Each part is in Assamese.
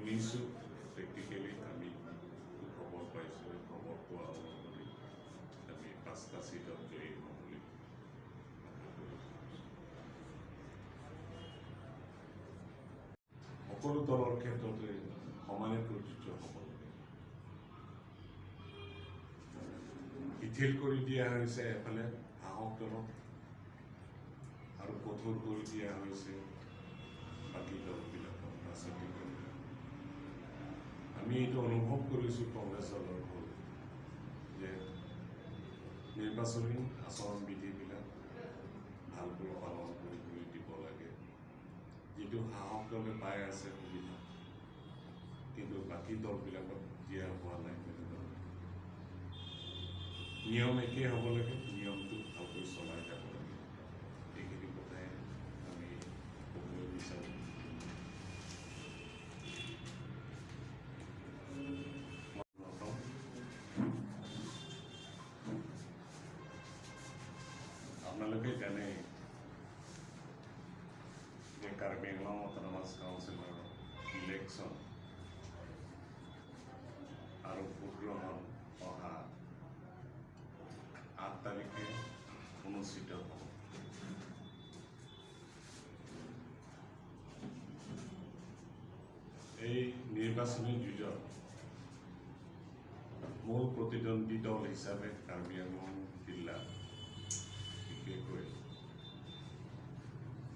শুনিছোঁ, প্ৰেক্টিকেলি আমি খবৰ পাইছোঁ। খবৰ পোৱা অনুসৰি আমি 5টা চিটত জয়ী হ'ম বুলি আশা কৰিছোঁ। সকলো দলৰ ক্ষেত্ৰতে সমানে প্ৰযোজ্য হ'ব লাগে। শিথিল কৰি দিয়া হৈছে এফালে শাসক দলক আৰু কঠোৰ কৰি দিয়া হৈছে বাকী দলবিলাকক, ৰাজনৈতিক দলবিলাক। আমি এইটো অনুভৱ কৰিছোঁ কংগ্ৰেছ দলৰ হৈ যে নিৰ্বাচনী আচৰণ বিধিবিলাক ভালকৈ পালন কৰিবলৈ দিব লাগে। যিটো শাসক দলে পাই আছে সুবিধা, কিন্তু বাকী দলবিলাকক দিয়া হোৱা নাই। তেনেকুৱা নিয়ম একেই হ'ব লাগে, নিয়মটো ভালকৈ চলাই যাব লাগে। এইখিনি কথাই আমি ক'বলৈ বিচাৰোঁ। আপোনালোকে জানে যে কাৰ্বি আংলং অট'নমাছ কাউন্সিলৰ ইলেকশ্যন আৰু ভোটগ্ৰহণ অহা 8 তাৰিখে অনুষ্ঠিত হ'ব। এই নিৰ্বাচনী যুঁজত মূল প্ৰতিদ্বন্দ্বী দল হিচাপে কাৰ্বি আংলং জিলাত বিশেষকৈ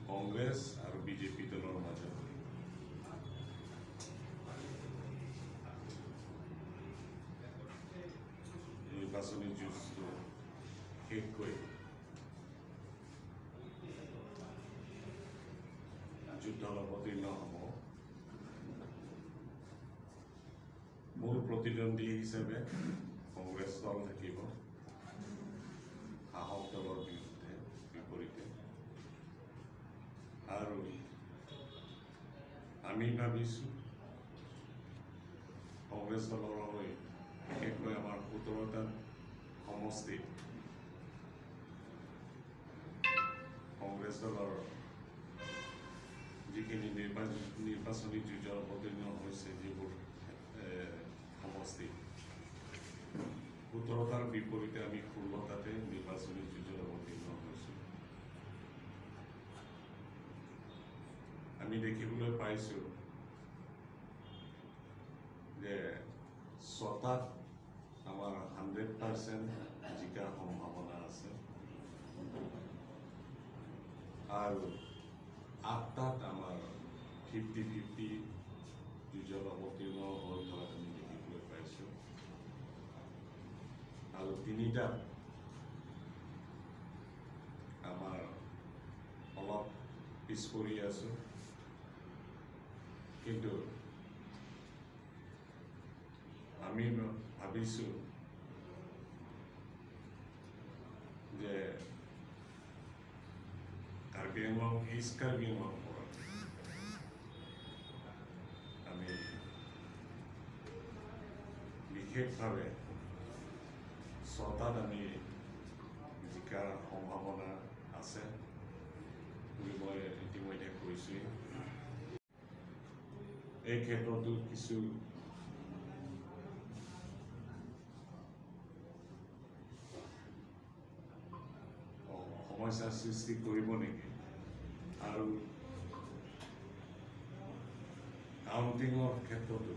কংগ্ৰেছ আৰু বিজেপি দলৰ মাজত নিৰ্বাচনী যুঁজটো বিশেষকৈ যুদ্ধত অৱতীৰ্ণ হ'ব। মূল প্ৰতিদ্বন্দ্বী হিচাপে কংগ্ৰেছ দল থাকিব শাসক দলৰ বিৰুদ্ধে বিপৰীতে, আৰু আমি ভাবিছোঁ কংগ্ৰেছ দলৰ হৈ বিশেষকৈ আমাৰ 17টা সমষ্টিত কংগ্ৰেছ দলৰ যিখিনি নিৰ্বাচনী যুঁজত অৱতীৰ্ণ হৈছে, যিবোৰ সমষ্টি 17টাৰ বিপৰীতে আমি 16টাতে নিৰ্বাচনী যুঁজত অৱতীৰ্ণ হৈছোঁ। আমি দেখিবলৈ পাইছোঁ যে 6টাত আমাৰ 100% জিকাৰ সম্ভাৱনা আছে আৰু 8টাত আমাৰ 50-50 যুঁজত অৱতীৰ্ণ হৈ থকা আমি দেখিবলৈ পাইছোঁ আৰু 3টাত আমাৰ অলপ পিছ পৰি আছোঁ। কিন্তু আমি ভাবিছোঁ যে কাৰ্বি আংলং, ইষ্ট কাৰ্বি আংলং পৰা আমি বিশেষভাৱে 6টাত আমি জিকাৰ সম্ভাৱনা আছে বুলি মই ইতিমধ্যে কৈছোঁৱেই। এই ক্ষেত্ৰতো কিছু সমস্যাৰ সৃষ্টি কৰিব নেকি আৰু কাউণ্টিঙৰ ক্ষেত্ৰতো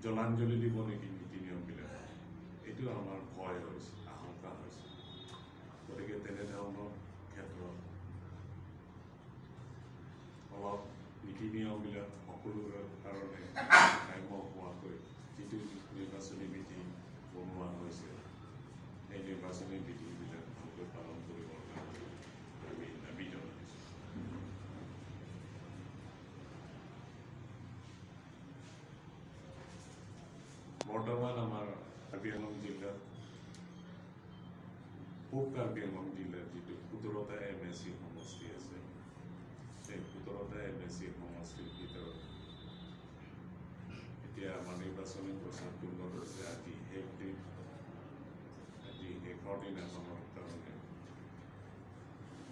জলাঞ্জলি দিব নেকি নীতি নিয়মবিলাক, এইটো আমাৰ ভয় হৈছে, আশংকা হৈছে। গতিকে তেনেধৰণৰ ক্ষেত্ৰত অলপ নীতি নিয়মবিলাক সকলোৰে কাৰণে কাম্য হোৱাকৈ যিটো নিৰ্বাচনী বিধি বনোৱা হৈছে, সেই নিৰ্বাচনী বিধিবিলাক ভালকৈ পালন কৰিবৰ কাৰণে আমি দাবী জনাইছোঁ। বৰ্তমান আমাৰ কাৰ্বি আংলং জিলাত, পূব কাৰ্বি আংলং জিলাত যিটো 17টা MAC সমষ্টি আছে, সেই 17টা MAC সমষ্টিৰ ভিতৰত এতিয়া আমাৰ নিৰ্বাচনী প্ৰচাৰ তুংগত আছে। আজি শেষ দিন, আজি শেষৰ দিনাখনৰ কাৰণে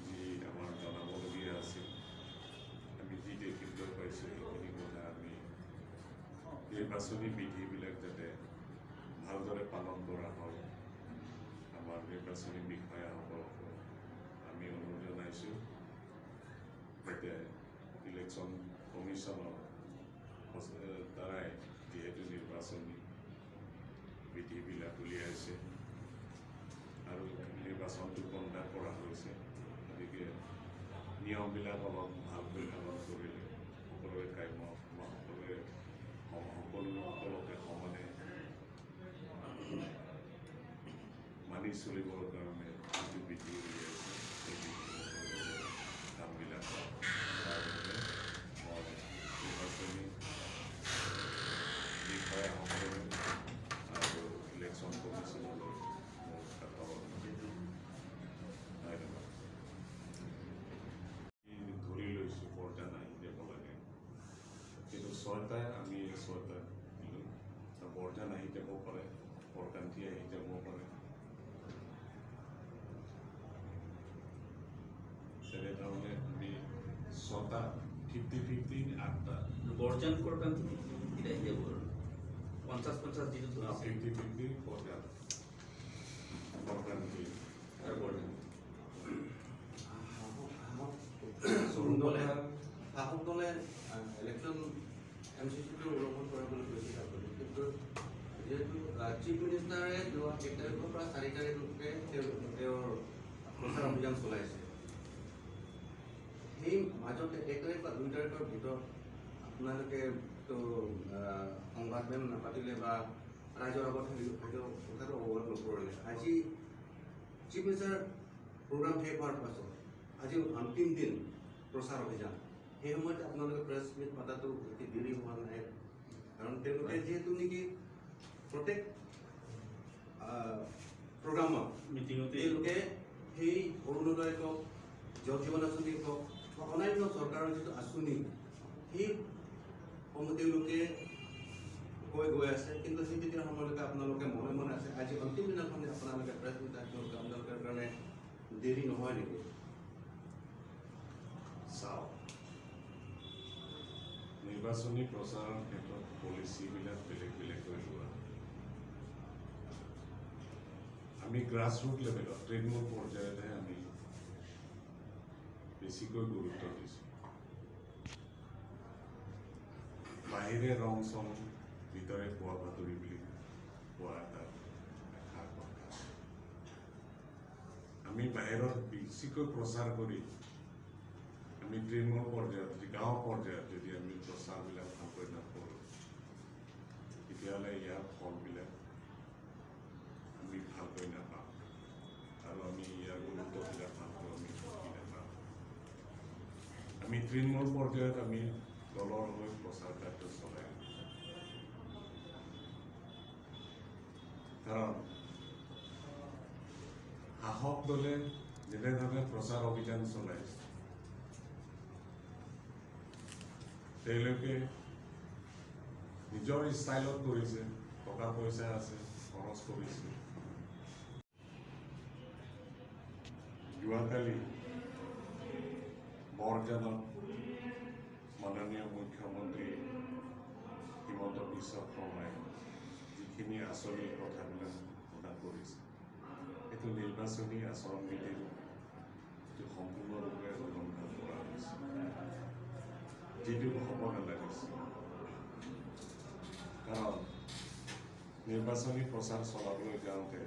যি আমাৰ জনাবলগীয়া আছিল নিৰ্বাচনী বিধিবিলাক যাতে ভালদৰে পালন কৰা হয়, আমাৰ নিৰ্বাচনী বিষয়াসকলক আমি অনুৰোধ জনাইছোঁ যাতে ইলেকশ্যন কমিশ্যনৰ দ্বাৰাই যিহেতু নিৰ্বাচনী বিধিবিলাক উলিয়াইছে আৰু নিৰ্বাচনটো কণ্ডাক্ট কৰা হৈছে, গতিকে নিয়মবিলাক অলপ ভালকৈ পালন কৰিলে সকলোৰে কাম্য বা সকলোৰে সকলোকে সমানে মানি চলিবৰ কাৰণে যিটো বিধি উলিয়াইছে সেই বিধি কামবিলাক তাৰ বাবে মই নিৰ্বাচনী বিষয়াসকলে আৰু ইলেকশ্যন কমিশ্যনলৈ মোৰ ধন্যবাদ। ধৰি লৈছোঁ বৰজান আহি যাব লাগে, কিন্তু ছয়টা আমি ছয়টা দিলোঁ। বৰজান আহি যাব পাৰে, বৰকান্তি আহি যাব পাৰে, তেনেধৰণে আমি ছটা 50-50 8টা বৰজান কৰকান্তি 50-50 আহি যাব আৰু 50-50 যিটো ধৰিছে 50-50 বৰজান বৰকান্তি আৰু বৰজান। শাসক দলে ইলেকশ্যন MCCটো উলংঘন কৰে বুলি কৈছিল আপুনি, কিন্তু যিহেতু চিফ মিনিষ্টাৰে যোৱা 1 তাৰিখৰ পৰা 4 তাৰিখলৈকে তেওঁৰ প্ৰচাৰ অভিযান চলাইছে, সেই মাজতে 1 তাৰিখ বা 2 তাৰিখৰ ভিতৰত আপোনালোকে তো সংবাদমেল নাপাতিলে বা ৰাইজৰ আগত সেইটো কথাটো অৱগত নকৰিলে। আজি চিফ মিনিষ্টাৰ প্ৰগ্ৰাম শেষ হোৱাৰ পাছত আজি অন্তিম দিন প্ৰচাৰ অভিযান, সেই সময়ত আপোনালোকে প্ৰেছ মিট পতাটো অতি দেৰি হোৱা নাই? কাৰণ তেওঁলোকে যিহেতু নেকি প্ৰত্যেক প্ৰগ্ৰামত মিটিঙতে তেওঁলোকে সেই অৰুণোদয় কওক, জল জীৱন আঁচনি কওক বা অন্যান্য চৰকাৰৰ যিটো আঁচনি সেইসমূহ তেওঁলোকে কৈ গৈ আছে, কিন্তু সেই তেতিয়াৰ সময়লৈকে আপোনালোকে মনে মনে আছে। আজি অন্তিম দিনাখন আপোনালোকে প্ৰেছ মিট আপোনালোকৰ কাৰণে দেৰি নহয় নেকি? চাওক, নিৰ্বাচনী প্ৰচাৰৰ ক্ষেত্ৰত পলিচিবিলাক বেলেগ বেলেগকৈ লোৱা। আমি গ্ৰাছৰুট লেভেলত তৃণমূল পৰ্যায়তহে আমি বেছিকৈ গুৰুত্ব দিছোঁ। বাহিৰে ৰং চং ভিতৰে কোৱা বাতৰি বুলি কোৱা এটা এষাৰ কথা। আমি বাহিৰত বেছিকৈ প্ৰচাৰ কৰি আমি তৃণমূল পৰ্যায়ত, গাঁও পৰ্যায়ত যদি আমি প্ৰচাৰবিলাক ভালকৈ নকৰোঁ, তেতিয়াহ'লে ইয়াৰ ফলবিলাক আমি ভালকৈ নাপাম আৰু আমি ইয়াৰ গুৰুত্ববিলাক ভালকৈ আমি বুজি নাপাম। আমি তৃণমূল পৰ্যায়ত আমি দলৰ হৈ প্ৰচাৰ কাৰ্য চলাই, কাৰণ শাসক দলে যেনেধৰণে প্ৰচাৰ অভিযান চলাইছে, তেওঁলোকে নিজৰ ষ্টাইলত কৰিছে, টকা পইচা আছে, খৰচ কৰিছে। যোৱাকালি বৰজানত মাননীয় মুখ্যমন্ত্ৰী হিমন্ত বিশ্ব শৰ্মাই যিখিনি আঁচনিৰ কথাবিলাক ঘোষণা কৰিছে, এইটো নিৰ্বাচনী আচৰণ বিধিৰ এইটো সম্পূৰ্ণৰূপে উলংঘন কৰা হৈছে, যিটো হ'ব নালাগিছিল। কাৰণ নিৰ্বাচনী প্ৰচাৰ চলাবলৈ যাওঁতে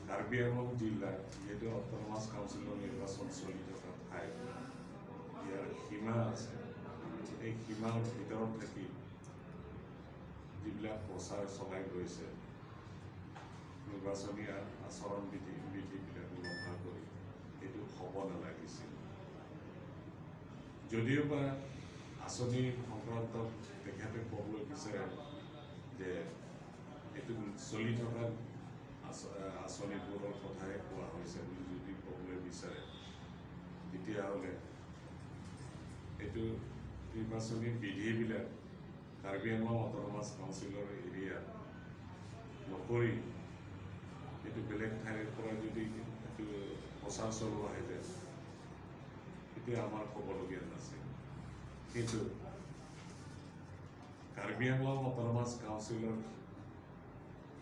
কাৰ্বি আংলং জিলা যিহেতু অট'নমাছ কাউন্সিলৰ নিৰ্বাচন চলি থকা ঠাই, ইয়াৰ সীমা আছে, এই সীমাৰ ভিতৰত থাকি যিবিলাক প্ৰচাৰ চলাই গৈছে নিৰ্বাচনী আচৰণ বিধিবিলাক উলংঘা কৰি, সেইটো হ'ব নালাগিছিল। যদিও বা আঁচনি সংক্ৰান্তত তেখেতে ক'বলৈ বিচাৰে যে এইটো চলি থকা আঁচনিবোৰৰ কথাহে কোৱা হৈছে বুলি যদি ক'বলৈ বিচাৰে, তেতিয়াহ'লে এইটো নিৰ্বাচনী বিধিবিলাক কাৰ্বি আংলং অট'নমাছ কাউন্সিলৰ এৰিয়াত নকৰি এইটো বেলেগ ঠাইৰ পৰা যদি এইটো প্ৰচাৰ চলোৱাহেঁতেন, তেতিয়া আমাৰ ক'বলগীয়া নাছিল। কিন্তু কাৰ্বি আংলং অট'নমাছ কাউন্সিলৰ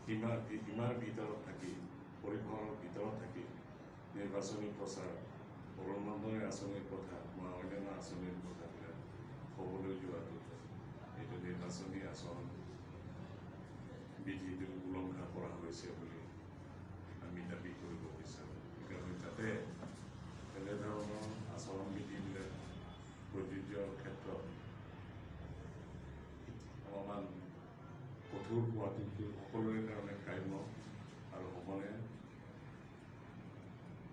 সীমাৰ ভিতৰত থাকি, পৰিসৰৰ ভিতৰত থাকি নিৰ্বাচনী প্ৰচাৰ, অৰুণোদয় আঁচনিৰ কথা বা অন্যান্য আঁচনিৰ কথাবিলাক ক'বলৈ যোৱাটো এইটো নিৰ্বাচনী আচৰণ বিধিটো উলংঘা কৰা হৈছে বুলি আমি দাবী কৰিব বিচাৰোঁ। সেইকাৰণে যাতে তেনেধৰণৰ আচৰণ বিধিবিলাক প্ৰযোজ্যৰ ক্ষেত্ৰত অলপমান কঠোৰ হোৱাটো সকলোৰে কাৰণে কাম্য আৰু সকলোৱে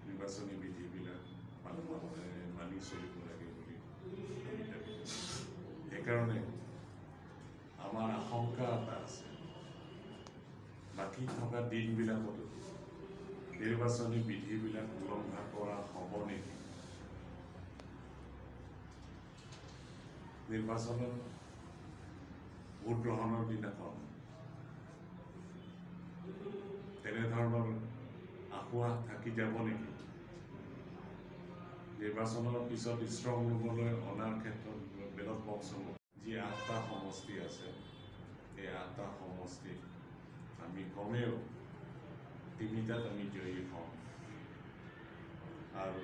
নিৰ্বাচনী বিধিবিলাক মানি চলিব লাগে বুলি আমি দাবী কৰোঁ। সেইকাৰণে আমাৰ আশংকা এটা আছে, বাকী থকা দিনবিলাকতো নিৰ্বাচনী বিধিবিলাক উলংঘা কৰা হ'ব নেকি? নিৰ্বাচনত ভোটগ্ৰহণৰ দিনাখন তেনেধৰণৰ আসোঁৱাহ থাকি যাব নেকি? নিৰ্বাচনৰ পিছত ষ্ট্ৰং ৰুমলৈ অনাৰ ক্ষেত্ৰত বেলট বক্সসমূহ যি 8টা সমষ্টি আছে, এই 8টা সমষ্টি আমি কমেও 3টাত আমি জয়ী হ'ম আৰু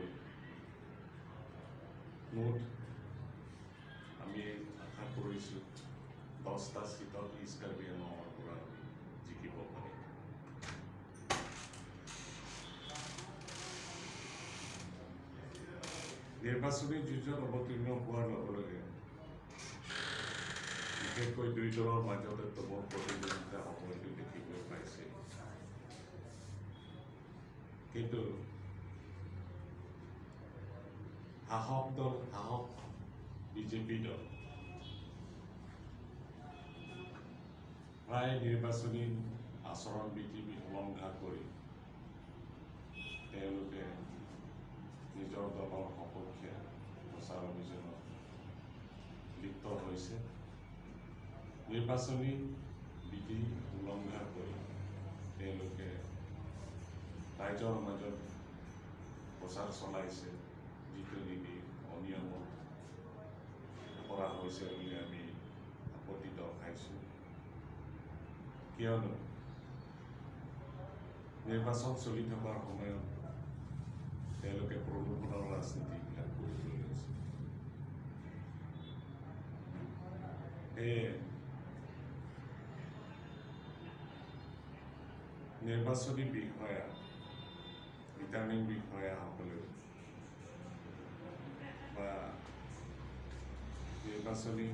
মুঠ আমি আশা কৰিছোঁ 10টা চিটত ইষ্ট কাৰ্বি আংলঙৰ পৰা আমি জিকিব পাৰিম। নিৰ্বাচনী যুঁজত অৱতীৰ্ণ হোৱাৰ লগে লগে বিশেষকৈ দুই দলৰ মাজতে প্ৰবল প্ৰতিদ্বন্দ্বিতা হ'ব এইটো দেখিবলৈ পাইছে। কিন্তু শাসক দল, শাসক বিজেপি দল প্ৰায় নিৰ্বাচনী আচৰণ বিধি উলংঘা কৰি তেওঁলোকে নিজৰ দলৰ সপক্ষে প্ৰচাৰ অভিযানত লিপ্ত হৈছে। নিৰ্বাচনী বিধি উলংঘা কৰি তেওঁলোকে ৰাইজৰ মাজত প্ৰচাৰ চলাইছে, যিটো নেকি অনিয়মত কৰা হৈছে বুলি আমি আপত্তি দৰ্শাইছোঁ। কিয়নো নিৰ্বাচন চলি থকাৰ সময়ত তেওঁলোকে প্ৰলোভনৰ ৰাজনীতিবিলাক কৰিবলৈ লৈছে। সেয়ে নিৰ্বাচনী বিষয়া, ৰিটাৰ্ণিং বিষয়াসকলেও বা নিৰ্বাচনী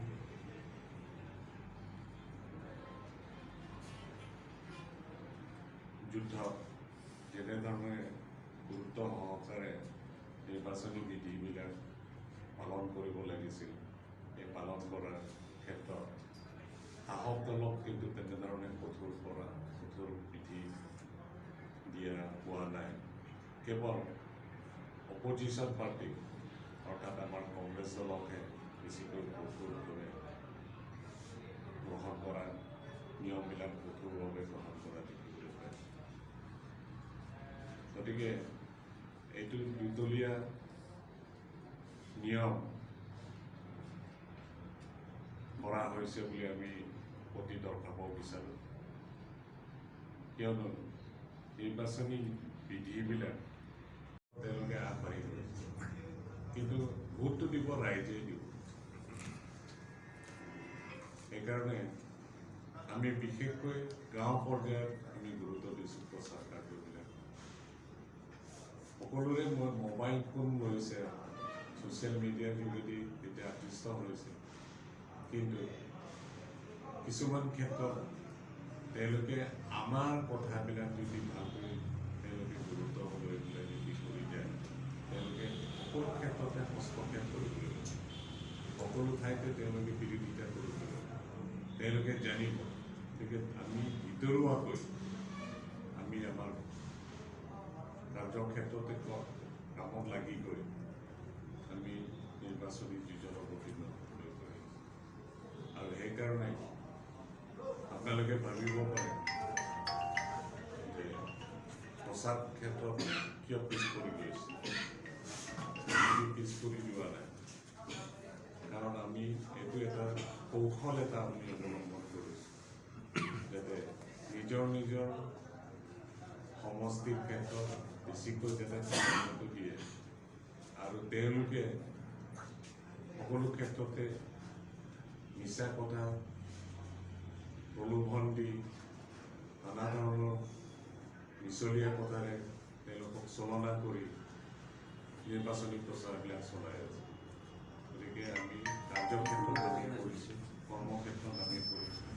যুদ্ধত যেনেধৰণে গুৰুত্ব সহকাৰে নিৰ্বাচনী বিধিবিলাক পালন কৰিব লাগিছিল, এই পালন কৰাৰ ক্ষেত্ৰত শাসক দলক কিন্তু তেনেধৰণে কঠোৰ বিধি দিয়া হোৱা নাই। কেৱল অপজিশ্যন পাৰ্টি অৰ্থাৎ আমাৰ কংগ্ৰেছ দলকহে বেছিকৈ কঠোৰভাৱে গ্ৰহণ কৰা, নিয়মবিলাক কঠোৰভাৱে গ্ৰহণ কৰা দেখিবলৈ পাইছোঁ। গতিকে এইটো দুদলীয়া নিয়ম কৰা হৈছে বুলি আমি অতি দৰ্শাব বিচাৰোঁ। কিয়নো নিৰ্বাচনী বিধিবিলাক তেওঁলোকে আগবাঢ়ি গৈছে, কিন্তু ভোটটো দিব ৰাইজে দিব। সেইকাৰণে আমি বিশেষকৈ গাঁও পৰ্যায়ত আমি গুৰুত্ব দিছোঁ প্ৰচাৰ কাৰ্যবিলাক। সকলোৰে মোবাইল ফোন লৈছে, ছ'চিয়েল মিডিয়াৰ যোগেদি তেতিয়া আকৃষ্ট হৈছে, কিন্তু কিছুমান ক্ষেত্ৰত তেওঁলোকে আমাৰ কথাবিলাক যদি ভালকৈ তেওঁলোকে গুৰুত্ব লৈ পেলাই যদি কৰি যায়, তেওঁলোকে সকলো ক্ষেত্ৰতে হস্তক্ষেপ কৰিবলৈ, সকলো ঠাইতে তেওঁলোকে বিৰোধিতা কৰিবলৈ তেওঁলোকে জানিব। গতিকে আমি ভিতৰুৱাকৈ আমি আমাৰ কাৰ্যক্ষেত্ৰতে কামত লাগি গৈ আমি নিৰ্বাচনী যুঁজত অৱতীৰ্ণ হ'বলৈ গৈ আৰু সেইকাৰণে আপোনালোকে ভাবিব পাৰে যে প্ৰচাৰ ক্ষেত্ৰত কিয় পিছ পৰি গৈছে। পিছ পৰি যোৱা নাই, কাৰণ আমি এইটো এটা কৌশল এটা আমি অৱলম্বন কৰিছোঁ, যাতে নিজৰ নিজৰ সমষ্টিৰ ক্ষেত্ৰত বেছিকৈ যাতে প্ৰাধান্যটো দিয়ে আৰু তেওঁলোকে সকলো ক্ষেত্ৰতে মিছা কথা, প্ৰলোভন দি, নানা ধৰণৰ মিছলীয়া কথাৰে তেওঁলোকক চলনা কৰি নিৰ্বাচনী প্ৰচাৰবিলাক চলাই আছে। গতিকে আমি কাৰ্যক্ষেত্ৰত আমি কৰিছোঁ, কৰ্মক্ষেত্ৰত আমি কৰিছোঁ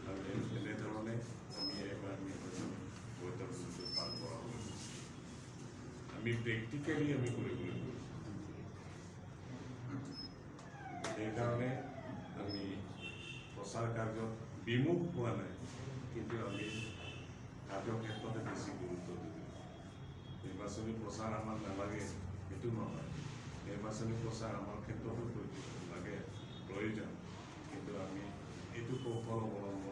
আৰু এনেধৰণে আমি এইবাৰ নিৰ্বাচনী বৈতৰণীটো পাৰ কৰা হৈছে। আমি প্ৰেক্টিকেলি আমি কৰিবলৈ গৈছোঁ, সেইকাৰণে আমি প্ৰচাৰ কাৰ্যত বিমুখ হোৱা নাই, কিন্তু আমি কাৰ্যক্ষেত্ৰতে বেছি গুৰুত্ব দিলোঁ। নিৰ্বাচনী প্ৰচাৰ আমাক নালাগে সেইটো নহয়, নিৰ্বাচনী প্ৰচাৰ আমাৰ ক্ষেত্ৰতো লাগে, প্ৰয়োজন, কিন্তু আমি এইটো কৌশল অৱলম্বন